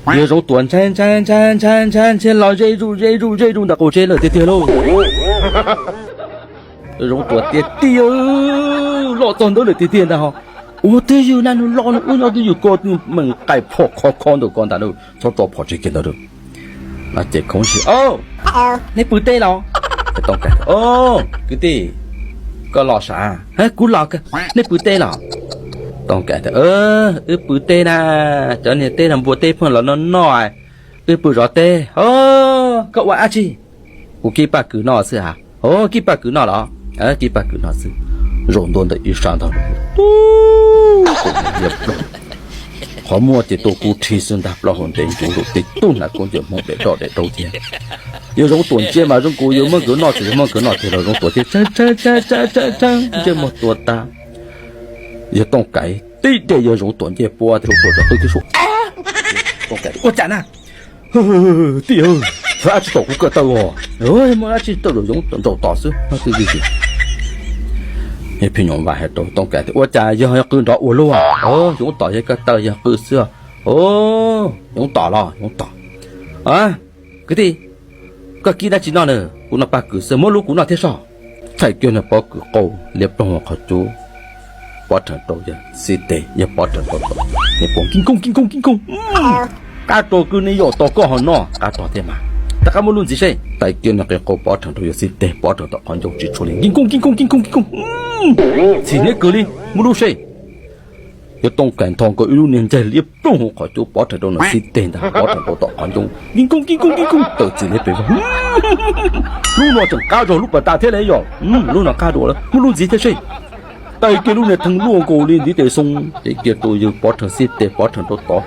Yawg Zoov Tuam ntshai ntshai ntshai ntshai ntshai ntshai los ze zuj ze zuj ze zuj ntawm qaum tsev lawm tiag tiag lauj. Yawg Zoov Tuam tias, Tij, loj txog ntawd lawm tiag tiag ntag ho. Ua twj ywm na, nws loj nws wb nyob twj ywm, koj meem qaim phom kho kho ntawm ko ntag, txhob tso phom tseg kiag ntawd. Ces khoov si, Nej pw teb los? Tooj Kaim, Kwv tij, koj los sav? Kuv los. Nej pw teb los? Tooj Kaim tias, Wb pw teb na, cov niag teb no npua teb pheej los noj noj, wb pw zov teb. Koj ua dab tsi? Kuv kib paj kws noj xwb as. Kib paj kws noj los? Kib paj kws noj xwb. Zaum ntua ntawm ib sab ntag, qhov muag ces tuaj kub rhi xwb ntag, plaub hau ntev ncuv, zaum tib tug hnav koob ncaws Hmoob daim roj daim rau thiab. Yawg Zoov Tuam ntsia mas zoo nkaus yuav muab nkawd noj, txawm yuav muab nkawd noj tiag los Zoov Tuam thiaj tshee tshee tshee tshee tshee ntsej muag tuag tag. Yawg Tooj Kaim tib de yawg Zoov Tuam ncej puab thiab lub tuam cov qwb thiab sua. Tooj Kaim, Ua cas na? Tij, txhob dab tsi tom kuv ko taw os. Muaj dab tsi tawm zaum yoov nraum tos xwb, twb vij si. Yawg Phim Nyuj Vais hais rau Tooj Kaim tias, Ua cas yog qw nrov ua luaj? Yoov tom yog ko taw yog qw xwb. Yoov tom los yoov tom. Kwv tij, koj kib dab tsi noj na? Kuv noj paj kws xwb, muab lub kuv noj thiab soj. Thaum kiag nws pob kws qaug liab ploog qhov cub, pov rhees rau yawg xib teg, yawg pov rhees rau tom, nws pom kib kooj kib kooj kib kooj. Qab rog kwj ne, yog tos koj ho noj, qab rog thiab mas. Rov qab muab lub ntxiv seb. Thaum kiag nws qe qau pov rhees rau yawg xib teg, pov rhees tom qhov ncauj tsis tshua li, kib kooj kib kooj kib kooj kib kooj. Txim hniav kawg li, muab lub seb. Yawg Tooj Kaim nthos nkaus ib lub niag ncaig liab ploog hauv qhov cub pov rhees rau nws xib teg ntag, pov rhees rau tom qhov ncauj, kib kooj kib kooj kib kooj tawm txim liab pes vog. Lub no tseem qab zog lub pas tas thiab ne yom. Lub no qab dua lawm, muab lub ntxiv thiab seb. Thaum kiag lub niag theej luaj nkaus li ntiv tes xoo, ces kiag rau yawg pov rhees xib teg pov rhees rau tod,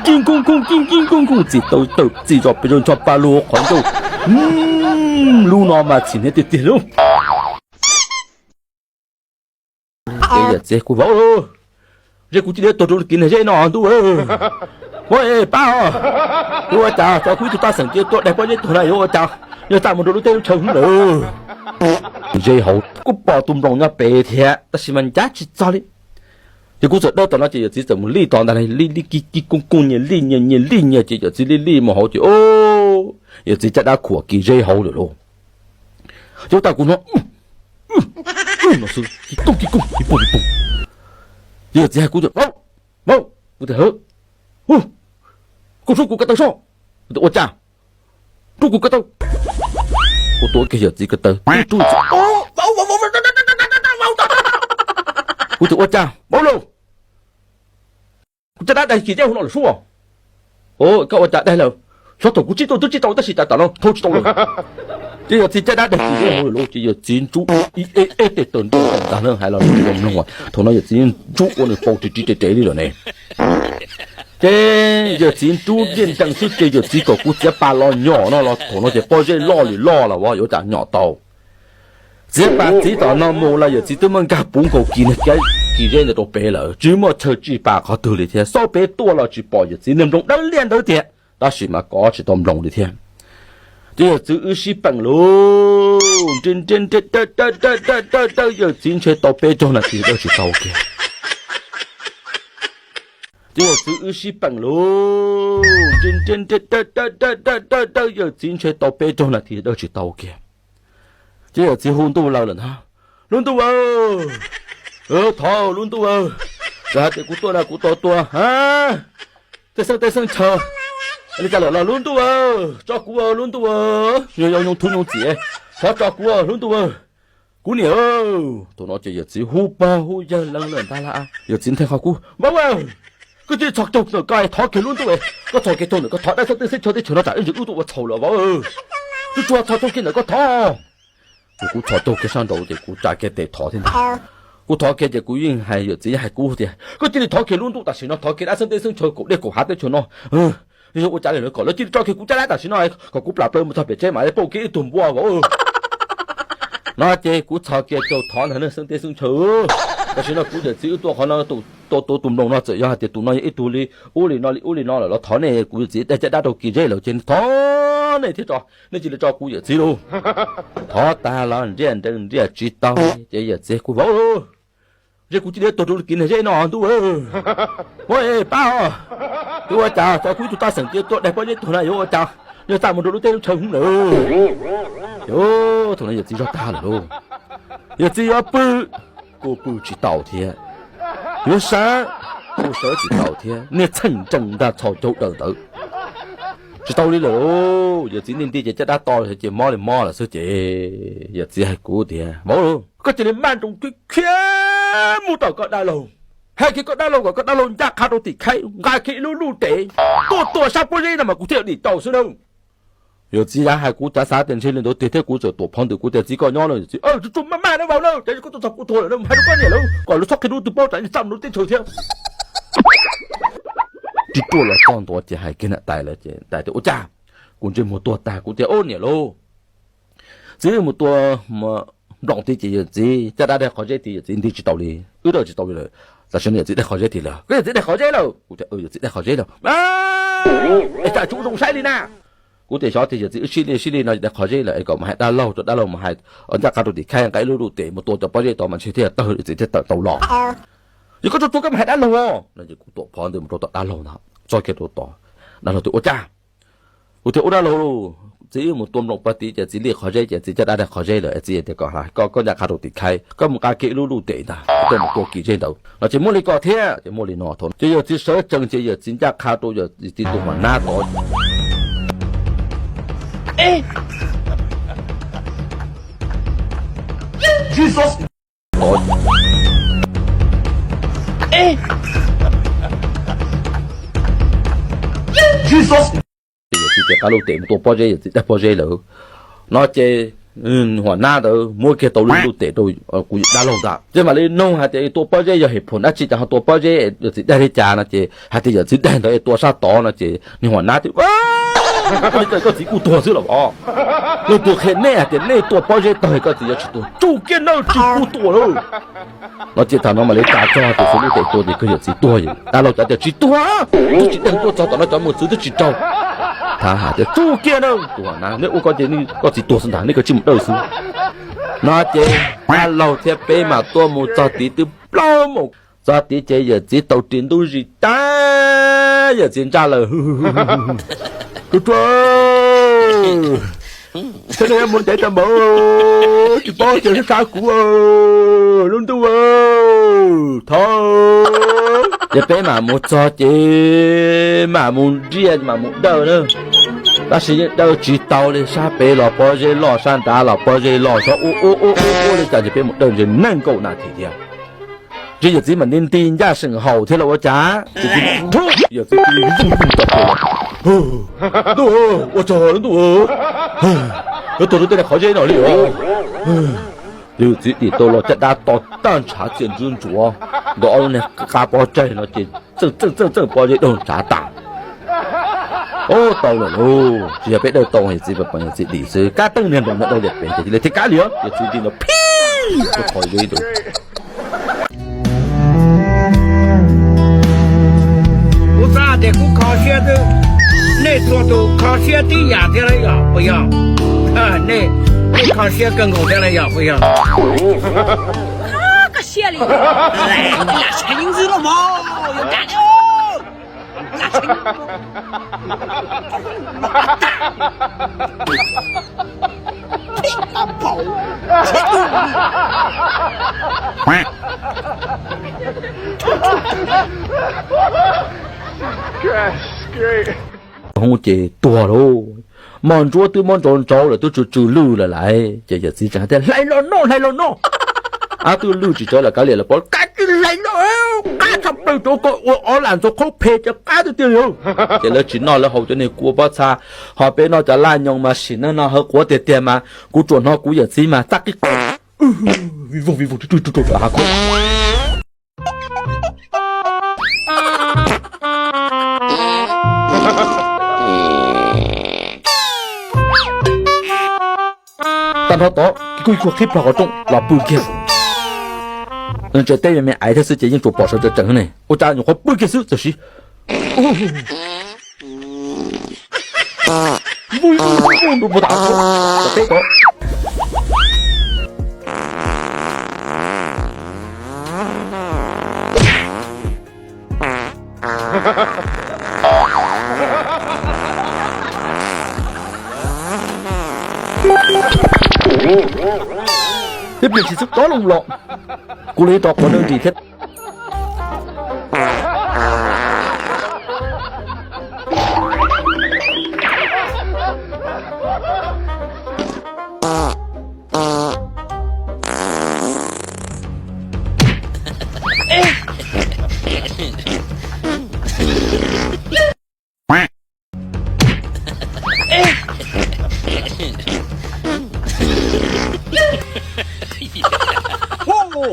kib kooj kooj kib kooj kooj txim tau tawm txim zog pes zog ncho pa lug qhov ncauj. Lub no mas txim hniav tiag tiag lauj. Ces yawm txiv kuj vauv, ze kuv cia li tuag rau kiv niag zeb no ntuj. Muab pab os, yuav ua cas tso kuv ib tug paj xeem cia tuaj daig pob zeb tuag na, yuav ua cas, yog txaj muag rau lub teb lub chaw hwv lawm. Ze hauv kuj pom tus nploos nyob pem thiab tab sis mas ncav tsis txog li. Ces kuv txawm dawb tom no ces yawm txiv txawm mus lij tod ntag, lij lij kib kib kooj kooj nyias lij nyias nyias lij nyias ces yawm txiv lij lij mus hauv ces yawm txiv caj dab khuam kiv zeb hauv lawm lauj. Ces ua tas kuv hnov no xwb, kib kooj kib kooj kib pooj kib pooj. Ces yawm txiv hais kuv tias, Vauv, vauv, kuv tias, Hu, koj rub kuv ko taw soj. Kuv tias, Ua cas? Rub kuv ko taw. Kuv tuav kiag yawm txiv ko taw, rub, kuv tias, Ua cas vauv lauj? Kuv caj dab daig kiv zeb hauv no lawm sub. Koj ua cas daig lawm? Xyov thaum kuv tsib tuaj twb tsib tau tab sis cas tam no thau tsis tau lawm. Ces yawm txiv caj dab daig kiv zeb hauv lawm lauj, ces yawm txiv ntsub ib eb tes taw nrog ntag na, hais los zoo mloog. Thaum no yawm txiv ntsub ua nws paus ris ris res res li lawm ne. Ces yawm txiv ntsub ntiaj ntees xwb ces yawm txiv kom kuv txiav pas los nyom no los thaum no ces pob zeb loj li loj los vauv, yuav ua cas nyom tau. Txiav pas txiv tom no mus los yawm txiv twb muab nkag puv nkaus kiv niag kiv zeb ntawd rau pem lawm, tsis muaj chaw tsis pas qhov twg li thiab. Xauj pem tuaj los tsis pom yawm txiv niag nploos dawb liaj ntawd tiag, tab sis mas kov tsis tau nploos li thiab. Ces yawm txiv wb sib peem lauj, nrhiav nrhiav nrhiav dawb dawb dawb dawb dawb dawb, yawm txiv ntshe tau peb caug nas this dawb tsis tau kiag. Ces yawm txiv wb sib peem lauj, nrhiav nrhiav nrhiav dawb dawb dawb dawb dawb dawb, yawm txiv ntshe tau peb caug nas this dawb tsis tau kiag. Ces yawm txiv hu ntuj lawm lawm ntag, Lub ntuj aw, thov lub ntuj aw, txawm hais tias kuv tuaj na kuv tau tuaj, tej xeeb teb xeeb chaw li cas lawm los lub ntuj aw, tso kuv lub ntuj aw, yog yog nyoog thub nyoog txim, thov tso kuv lub ntuj aw, kuv niam. Thaum no ces yawm txiv hu pog hu yawg lees lawm ntag lauj. Yawm txiv nthe qhov kub, Vauv aw, koj cia li txhos caug ntawm ko thov kiag lub ntuj, koj txhos kiag caug ntawm ko thov dab xeeb teb xeeb chaw teb chaws no tsam ib ntsis wb tuaj ua txhaum lawm vauv. Tsuag tsuag txhos caug kiag ntawm ko thov. Ces kuv txhos caug kiag sab nraud ces kuv tsa kiag tes thov thiab ntag. Kuv thov kiag ces kuv yeej hais yawm txiv yeej hais kuv tias koj cia li thov kiag lub ntuj tam sim no, thov kiag dab xeeb teb xeeb chaw kaum dej kaum hav teb chaws no. Yog ua cas li lawv kom lawv cia li tso kiag kuv caj dab tam sim no, kom kuv plam plaws mus txog pem tsheb mam li pauj kiag ib tug npua vauv. No ces kuv txhos kiag caug thov ntag na xeeb teb xeeb chaw. Tam sim no kuv yawm txiv wb tuaj qhov no, tus tus nploos no txawm yog hais tias tus no yog ib tug li ub li no li ub li no lawm los thov nej, kuv yawm txiv daig caj dab rau kiv zeb lawm ces thov nej thiab tso, nej cia li tso kuv yawm txiv lauj. Thov tag los nriaj nrees nriaj tsis tau li ces yawm txiv kuj vauv, ze kuv cia li tuag rau kiv niag zeb no ntuj, muab pab os. Yuav ua cas, cov kuv ib tug taj xeem tias tuaj daig pob zeb tuag na, yuav ua cas, yog txaj mus rau lub teb lub chaw hub lawm. Ces thaum no yawm txiv zog tag lawm lauj. Yawm txiv yuav pw kuj pw tsis tau thiab, yuav sawv kuj sawv tsis tau thiab, niag txheej ntsees ntag txhos caug daws ntawd. Tsis tau li lawm lauj, yawm txiv nti nti ces caj dab to ces mob li mob lawm xwb ces yawm txiv hais kuv tias, Vauv, koj cia li maj nroos khiav khiav mus tom koj dab laug, hais kiag koj dab laug kom koj dab laug ncaj qha rau tim khaib, nqa kiag ib lub luj tes tuaj tua sab pob zeb no mas kuv thiaj dim tau xwb na. Yawm txiv yav hais kuv cav xav tias ntshe li ntawd tiag thiab kuv txawm tuam phov ntawm kuv tias, Txiv, koj nyob no. Yawm txiv, Tsuas maj maj na vauv na, tias koj tuaj txog kuv tuag lawm, hais rau koj niam lawv kom lawv txhob qhia rau tus paub tsam txaj mus rau teb chaws thiab. Tib ruaj los txog ntua ces hais kiag niam tais lawm ces tais tias, Ua cas? Kuv ntsej muag tuag tag kuv tias, Ub niam lauj, txiv wb mus tua nploos tid ces yawm txiv caj dab daig qhov zeb tid, yawm txiv nti tsis tau li, wb daig tsis tau li lawm. Tam sim no yawm txiv daig qhov zeb tid lawm. Koj yawm txiv daig qhov zeb lawm? Kuv tias, Yawm txiv daig qhov zeb lawm. Es cas tsis ua zoo saib li na? Kuv tias, Xyov tias yawm txiv wb sib li sib li no daig qhov zeb lawm es kom mus hais dab laug, rau dab laug mus hais ncaj qha rau tim khaib, nqa ib lub luj tes mus tua cov pob zeb tod mas ntshe thiaj tawg, yawm txiv thiaj tawm tau los. Yog koj tsuas tsuas koj mus hais dab laug os no ces kuv tuam phov ntawd mus rau tom dab laug ntag, txog kiag rau tod, dab laug tias, Ua cas? Kuv tias, Ub dab laug, txiv wb mus tua nploos pob tid ces txiv li qhov zeb ces txiv caj dab daig qhov zeb lawm, txiv tias kom koj, koj ncaj qha rau tim khaib, koj mus nqa kiag ib lub luj tes ntag tuaj mus tua kis zeb ntawd no ces muaj li ko thiab ces muaj li no thaum ces yawm txiv sawv tsees ces yawm txiv ncaj qha rau yawm txiv tus huam nab tod. Yawm txiv tias, Qab lub tes mus tua pob zeb, yawm txiv daig pob zeb lawm no ces huam nab ntawd muab kiag tau lub tes rau kuv dab laug ntag. Ces mam li nug hais tias, Tua pob zeb yog hem phom dab tsi cas ho tua pob zeb, yawm txiv daig li cas no ces hais tias yawm txiv daig ntawd es tua sab tod no ces niag huam nab tias, Koj txiv kuj tuag xwb los os. Leej twg qhia nej hais tias nej tua pob zeb tawg koj txiv yuav tsis tuag? Tsuj kiag nawb, tsis kuj tua lawm no ces thaum no mam li tsa txog tus xub lub tes tua ces kawg yawm txiv tuag. Dab laug cov tias, Tsis tuag, twb tsis daig tuaj txog tom no cov mus txwv twb tsis raug. Thaum hais tias, Tsuj kiag nawb, tus huam nab, nej ua ko ces koj txiv tuag xwb ntag, nej koj tsij mus dawj xwb no ces dab laug thiab peb mam tuaj mus txog tid twb plaub mus txog tid ces yawm txiv tau ris ntub zis tas, yawm txiv ntsaj lawm. Tub tsuag, saib nej yuav mus ntev tau npaum, tsis paub ces sab sab kuv lub ntuj. Thov, ces peb mam mus txog ces mam mus nriaj mam mus dawj na. Tab sis yeej dawj tsis tau li, sab pem los pob zeb loj, sab nrad los pob zeb loj, xyov ua ua ua ua li cas ces peb mus dawj ntshe nees nkaum nas this thiab. Ntshe yawm txiv mam nti nti ncaj seem haum thiab los ua cas, yawm txiv dim vog vog tom pem. Ntuj, ua tsaug ntuj, yuav tuag rau tej qhov zeb no li os. Yawm txiv dim tau los caj dab to tag ntshav txias ntsuav ntsuav, nkawd ob lub niag qab pob tsaig no ces txeej txeej txeej pob zeb daug ntshav tas. Ub, tau lawm lauj, tsis yog peb dawj tau, yawm txiv pes yawm txiv dim xwb, kab teej niag nroo nyob dau yawm pem ces cia li thiab kab li, yawm txiv nti no phij rau qhov zeb ntawd. Kuv xav tias kuv kho siab xwb, nej txhua tus kho siab tib yam thiab lawm yog puas yog? Nej, nej kho siab kawg nkaus thiab lawm yog puas yog? Koj siab li, lam seev ntxwb los mas yog kam li. Hu ces tuag lauj. Mos ntsuab twb muab ntsauv ntsauv lawm, twb tsw tsw lwj lawm lauj, ces yawm txiv tseem hais tias, Hlais los noj, hlais los noj. Ab, twb lwj tsis tsawg lawm, kav liam lawm, pov kav tsij hlais noj, qab tshaj plaws, rau koj ua ob lam ntxoov qhaub phem ces qab tiag tiag li. Ces lawv tsis noj, lawv haus cov niag kua pob txha, ho peb noj cov laj nyoos mas sim neej no hawv quav tiag tiag mas kuv tsuas hnov kuv yawm txiv mas txaj qib qab vij voog vij voog rau hav khaub. Tag nrho tod kuj ib kuag qhib plho qhov rooj los pw kiag. Nws tseem teb me me aiv thiab xwb ces yeej tsuas pom sawv tsees tsees ne. Ua cas nyuam qhuav pw kiag xwb txawm siv vij voog vij voog rau puag ta tom teb tod. Ib pliag tsis xub tob loo los, kuv li rov qhov nws ris thiab.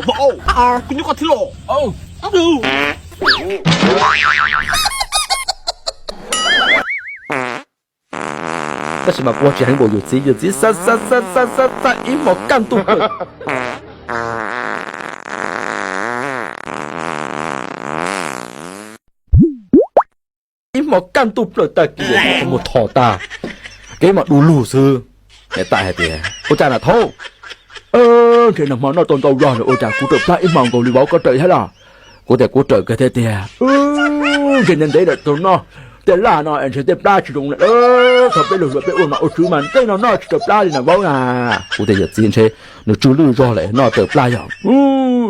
Vauv, kuv nyob koj thiab los. Tab sis mas quaj tsis heev npaum yawm txiv, yawm txiv xa xa xa xa xa xa ib hmos kaj ntuj plaws. Ib hmos kaj ntuj plaws tag kis, mus thom tag, kev mas du lug xwb. Niam tais hais tias, ua cas na thaub? Ntshe nag hmo noj tau ntau zog lawm ua cas kuv raws plab ib hmos nkaus li vauv, koj raws thiab los? Kuv tias kuv raws kawg thiab tiag. Ntshe ntev ntev lawm tau noj tej laj no es ntshe tej plab tsis zoo lawm. Thaum peb luag hluas peb ua nom ua tswv mas tej no noj tsis raws plab li na vauv na. Kuv tias yawm txiv, ntshe nws tsw lwj zog lawm noj raws plab yog.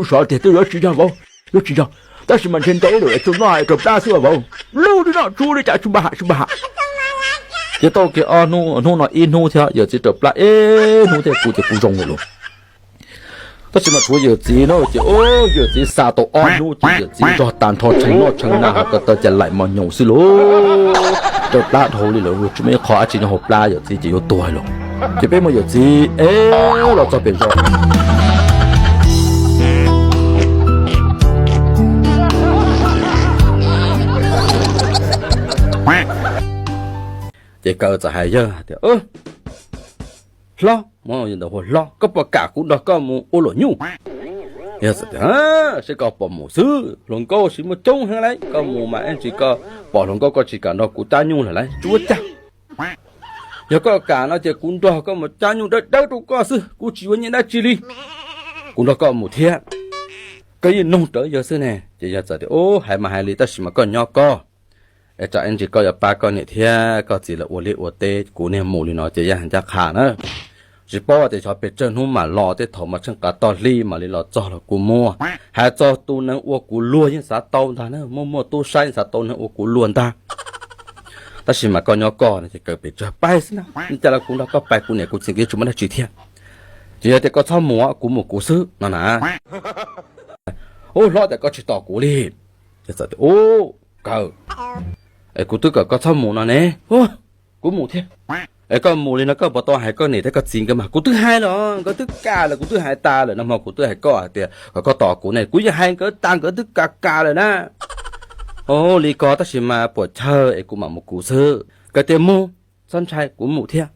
Xyov tiag, twb yuav tsis yog vauv, yuav tsis yog, tab sis mas ntshe ntev lawm es tau noj raws plab xwb vauv. Lub li no tsu li cas tsis npaj ham tsis npaj ham. Ces tau kiag ob hnub, hnub no ib hnub thiab yawm txiv raws plab ib hnub thiab, kuv tias kuv zoo lawm lauj. Tab sis mas tshuav yawm txiv no ces, yawm txiv xa tau ob hnub ces yawm txiv nrog tag nrho tshee noj tshee na hos ko taw cas laim mos nyoos xwb lauj. Raws plab dhau li lawm, tsis muaj ib qho dab tsi nyob hauv plab, yawm txiv ces yuav tuag lauj. Ces peb muab yawm txiv ev los txog pem zos. Ces kaw txawm hais yawg tias, hlob, mus ntawd hu hlob, koj puas kam kuv nrog koj mus ua luam nyuj? Yawg txawm tias, seb koj puas mus xwb, hluas nkauj tsis muaj coob heev lauj, koj mus mas ib ntsis koj pom hluas nkauj koj tsis kam nrog kuv cab nyuj lawm lauj, tsis ua cas. Yog koj kam no ces kuv nrog koj mus cab nyuj dawb dawb rau koj xwb, kuv tsis yuav nyiaj dab tsi li. Kuv nrog koj mus thiab. Koj yeej noog rawv yawg xwb ne. Ces yawg txawm tias, hais mas hais li tab sis mas koj nyob koj, es tsam ib ntsis koj yuav pab koj niam thiab koj txiv lawv ua liaj ua teb, kuv niag mus li no ces yeej ncaj qha na. Tsis paub tias xyov pes tsawg hnub mam los, tej thaum mas tsheej qav toj hli mam li los txog los kuj muaj. Hais txog tus neeg ua kuv luag yeej xav tau ntag na, muaj muaj tub saib xav tau neeg ua kuv luag ntag. Tab sis mas koj nyob koj no ces kaw pes tsawg pais xwb na, cas los kuv nrog koj pais, kuv niam kuv txiv nkawd tsis muaj dab tsi thiab. Ces yog tias koj txhob mus, kuv mus kuv xwb no na. Ub, hlob, tias koj tsis tos kuv li. Ub, kaw, es kuv twb kom koj txhob mus no ne. Kuv mus thiab. Es koj mus li no koj puas tau hais koj niam thiab koj txiv nkawd mas? Kuv twb hais lawm, nkawd twb kam lawm, kuv twb hais tas lawm, nag hmo kuv twb hais koj hais tias kom koj tos kuv ne, kuv yeej hais nkawd tas, nkawd twb kam kam lawm na. Ub, li ko tab sis mas puas chawj es kuv mam mus kuv xwb. Kawg tias mus, txhob ntshai, kuv mus thiab.